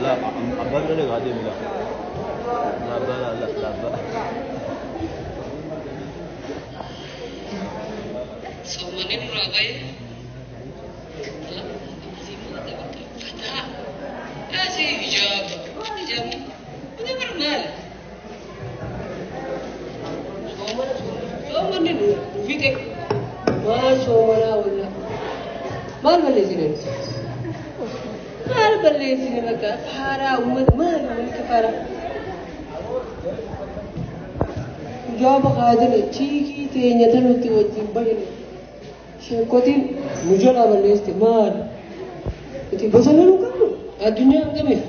لا عبال لا غادي لا لا لا لا لا Soomanni nurraa bahe fataa asii hijaaba hijaabni kun bara maali? Soomana soomanni nu fixe maal soomanaa walla maal balleessine nuti? Maal balleessine bakka faaraa uummata maal uummanni kafaaraa? Hijaaba kaatine chiikii teenya tanutti wajjin bahine sheekotiin nu jalaa balleessite maal? Nuti bashannanuu qabnu addunyaa hangamiif?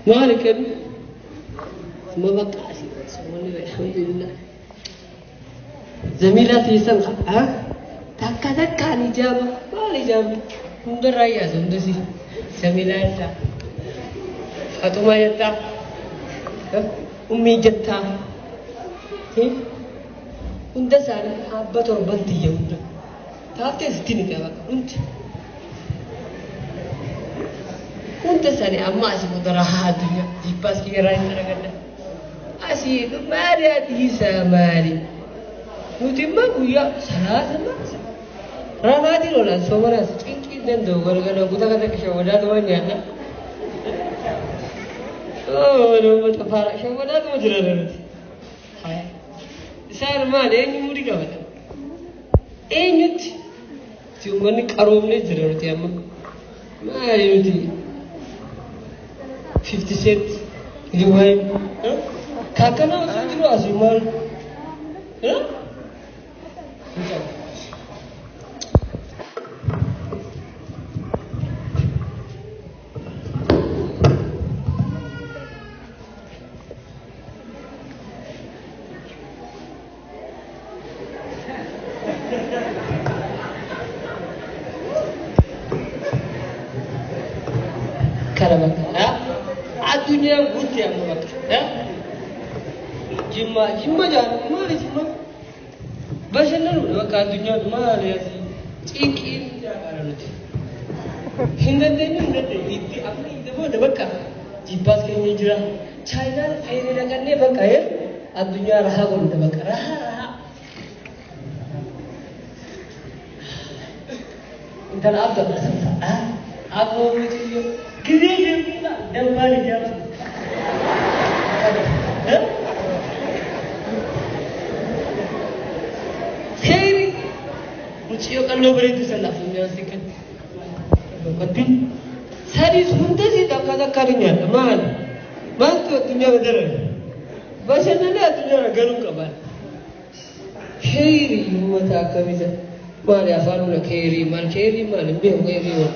Maali kennu? Amma bakka asii soomanni alhamdulillah. Zamiilaa teessan takka takkaan hijaaba maal hijaabni? Hundarraa yaasa hundasi. Zamiilaa jettaa. Faxumaa jettaa. Ummii jettaa. Hunda isaanii abba torban tiyya hunda. Taaftee sitti ni qaba hundi. Hunda isaanii amma asii booda rahaa addunyaa jibbaas kiyya irraa hin arganna. Asii maali ati isaa maali? Nuti immoo guyyaa salaata rafaatiin oolan soomanaas cinqii hin danda'u galgala kutaa kan akka shawwadaatuma nyaanna. Uummata faara shawwadaatuma jira nuti. Isaan maali eenyu murii qabata? Eenyutti? Si uummanni qaroomnee jira nuti amma. Maali nuti? 50 cent liwaayim. Kaakana osoo jiru asii maal? Kana bakka addunyaan guutte amma bakka jimma jimma jaalu maali jimma bashannanuudha bakka addunyaan maali asii cinqiin jaakaara nuti hin dandeenyu hin dandeenyu itti afni itti booda bakka jibbaas keenya jira chaayinaan fayyadee dhaqannee bakka addunyaa rahaa godhudha bakka rahaa rahaa intala abda barsiisa aboo mitiyyoo gisee deemtuudha dambaan ijaarsu. Seeri mucayyoo qalloo bareedu sana funyaan si kan boqotti sadiis hunda si takka takkaan hin nyaata maal maaltu addunyaa badaran bashannanee addunyaa galuu qaban. Keerii uummata akkamii maali afaan una keerii maal keerii maal hin beeku keerii maal.